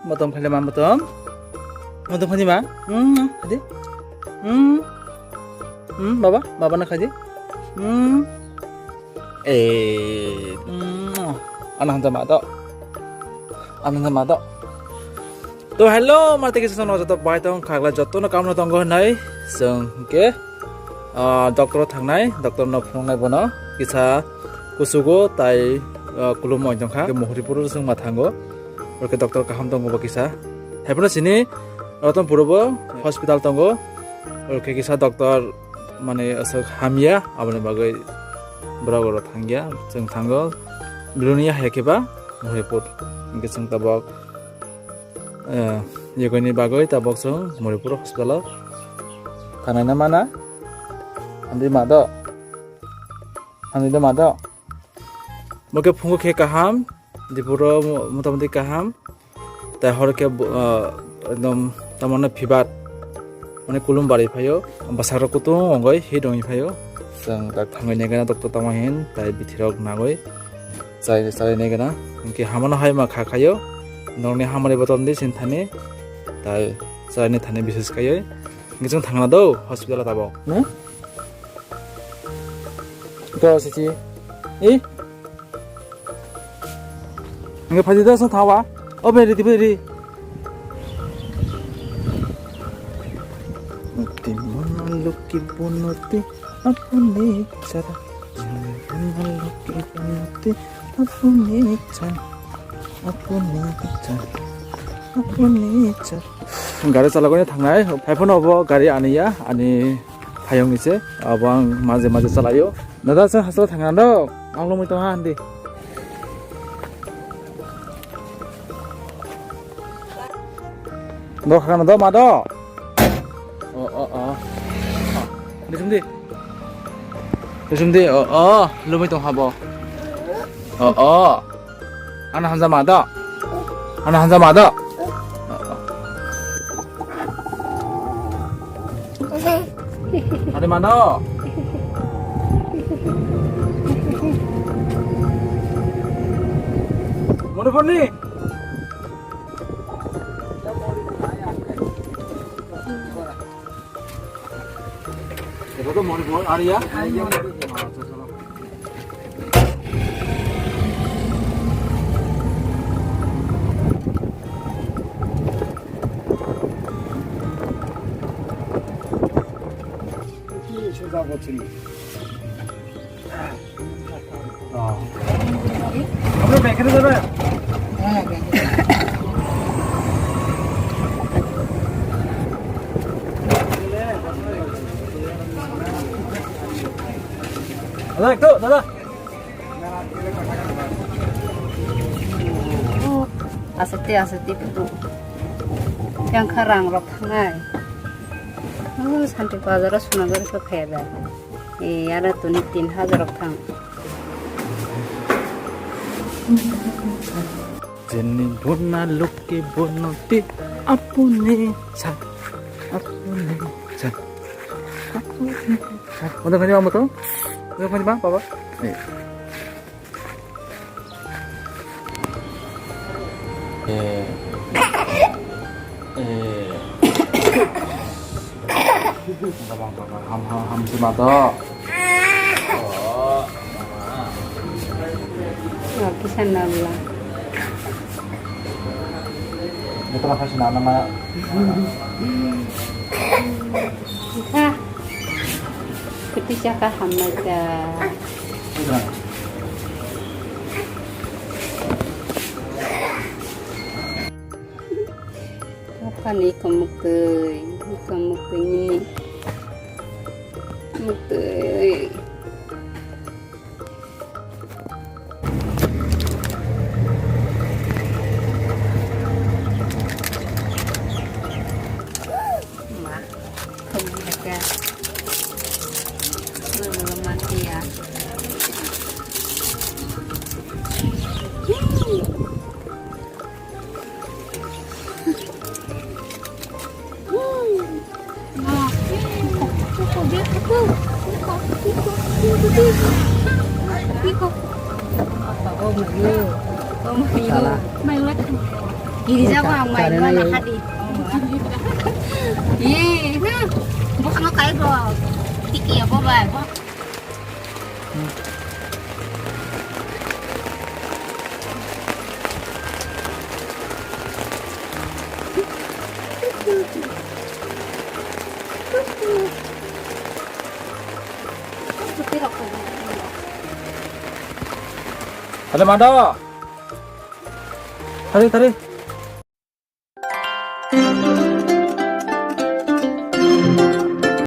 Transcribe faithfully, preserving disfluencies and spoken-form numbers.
Motom khaile ma motom. Motom khadi ma. Hmm, khadi. Hmm. Hmm, baba, baba na khadi. Hmm. Eh, hmm. Ana hanja ma to. Ana hanja ma to. To hello, mate kisa sono joto bai tong khagla joto no kamno tongo hinai. Song ke, ah, doctor thangnai, doctor no phungnai bono kisa kusugo tai, ah, kulum oi tongkha. Ke Muhuripur sung ma thango. Oke, doctor kaham tongo bo kisa. Haiphano sini Ratanpuro bo hospital tongo. Oke, kisa doctor mane aswk hamya, aboni bagwi borok oro thangya, chwng thango. Bilonia hai khe ba Muhuripur. Hwnkhe chwng tabok, eh, yokni bagwi tabok chwng Muhuripur hospital o thangnai na mana. Hamdi ma do. Hamdi do ma do. Bo khe phungo khe kaham, dipuro mo-, motamoti kaham. Tai hor khe bo-, ah, ekdom tamano phibat, mane kulum bari phaio, bwsarok kutung ongoi hit ongoi phaio. Chwng tak thangwi naigana doctor tamo hin, tai bithirok nagoi chai, chai naigana. Hwnkhe hamano hai ma kha khaio, norokni hamari botol di sin thani, tai chai ni thani bises khaio. Hwnkhe chwng thangna do hospital o tabok. Hmm? Ito, sisi. Eh? Hwnkhe phaidi da, song thawa. O, beri, di, beri. Ti mono luki bono ti apuni chara. Mono luki bono ti apuni chara. Apuni chara. Apuni chara. Gari chalagwi thangnai. Phaiphano bo gari aniya, ani phayung ni se. Abo ang maje maje chalaio. Dada, chwng hasteo thangna do. Ang lomwi tongha handi. Do khakna do ma do. O, o, o. Bisum di. Bisum di, o, o. Lomwi tongha bo. O, o. Ano hanja ma do. Ano hanja ma do. O, o. Ani mano. Mone porni. Ito to mone por, ari ya. দাদা, একটু, দাদা। Aswk tei aswk tei kutung. Yang kha rang rok thangnai. Oh, Santi Bazar o suna gari khe phaya da. E, ara tuni tin hajar rok thang. Jeni buna luki bono ti apuni sa. Apuni sa. Apuni sa. Udah kanya apa tuh? Udah kanya apa, Pak? Eh. Eh. Eh. Ham, ham, ham, si mato. Oh, mama. Wah, bisa nambah. Ito na kasi na nama. Ika. Kuti siya ka hamada. Apa ni kemukui, kemukui ni. Kemukui. Ma, kau ni aja. Kau belum mati ya. Iri jago ang mai Karena mana ya. Hadi. Ih, hmm. Bukno kai bo. Tiki ya bo bai bo. Halo, Mado. Tari, tari.